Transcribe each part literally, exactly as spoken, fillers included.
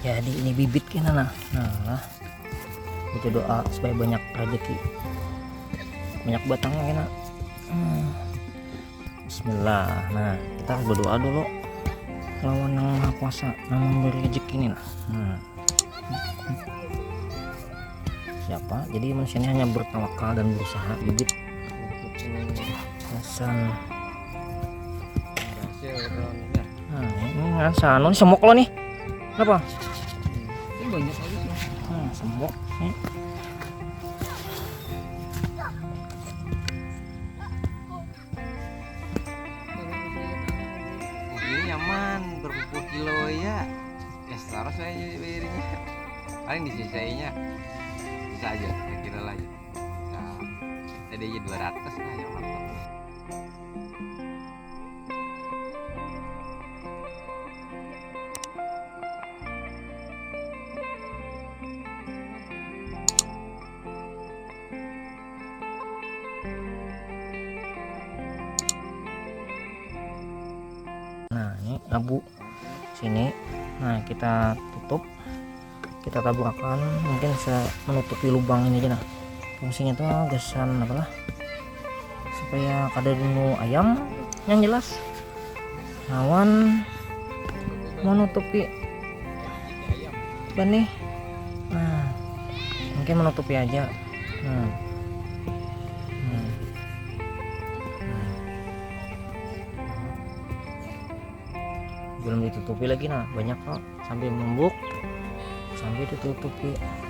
Jadi ini bibit kena nah. Nah, lah. Baca doa supaya banyak rezeki. Banyak batang kena. Hmm. Bismillah. Nah, kita harus berdoa dulu lawan yang maha kuasa yang memberi rezeki ini nah. Hmm. Siapa? Jadi manusia ini hanya bertawakal dan berusaha bibit. Hasan. Nah, ini kan sanu nih semok lo nih. Kenapa? Ini banyak lagi sih. Nah, semok nih. Ini nyaman berapa puluh kilo ya. Ya seterus aja bayarnya. Paling disisainya bisa aja, kira lah ya. Nah, tadi aja dua ratus lah yang mantap. Nah, ini abu sini. Nah, kita tutup, kita taburakan, mungkin se- menutupi lubang ini aja nah. Fungsinya tuh gasan apa lah, supaya kada dulu ayam yang jelas lawan menutupi benih. Nah, mungkin menutupi aja. Hmm. Hmm. Hmm. Belum ditutupi lagi nah, banyak kok, sambil numbuk sambil ditutupi. Hmm.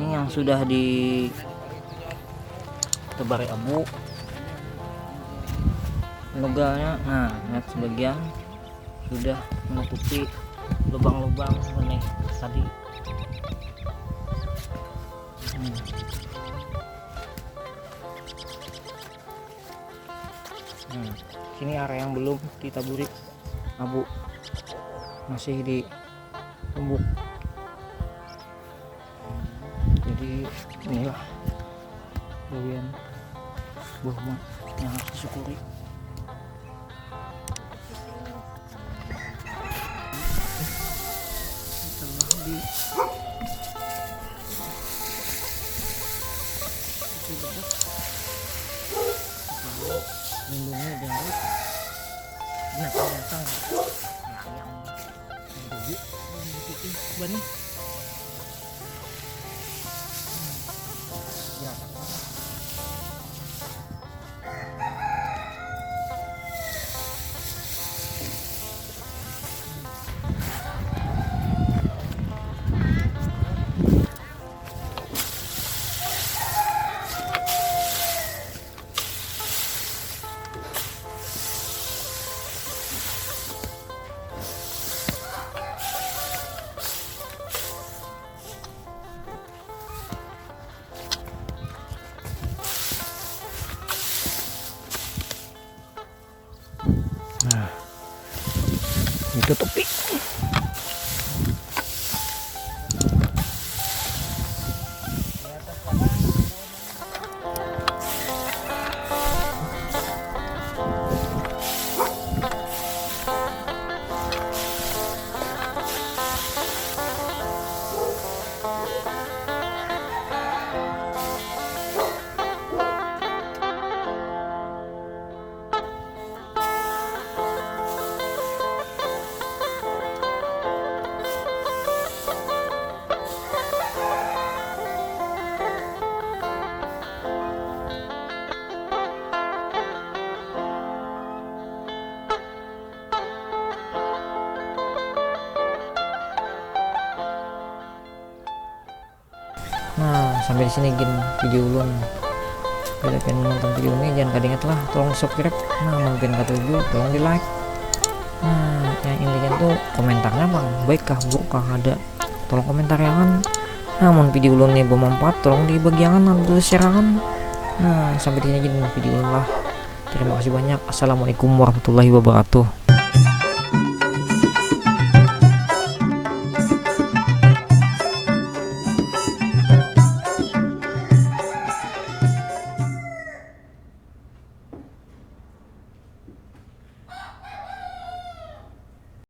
Ini yang sudah di tebari abu, nugalnya, nah, lihat sebagian sudah menutupi lubang-lubang benih tadi. Hmm. Hmm. Sini area yang belum ditaburi abu, masih di tumbuk. Jadi inilah bagian buah yang harus disyukuri. Setelah di itu bedak, melindungi dari binatang-binatang, ayam, yang rugi, yang rugi, bani. Hmm. Ya, tak apa. Nah, ditutupi. Nah, sampai di sini gin video ulun. Bila pian menonton video ini, jangan kada ingat lah, tolong subscribe. Nah, mun pian katuju, tolong di like. Nah, yang intinya tuh komentarnya bang, baik kah, buruk kah, ada, tolong komentariakan. Nah, mun video ulun ini bermanfaat, tolong dibagiakan atau share-akan. Nah, sampai di sini aja dulu video ulun lah. Terima kasih banyak. Assalamualaikum warahmatullahi wabarakatuh.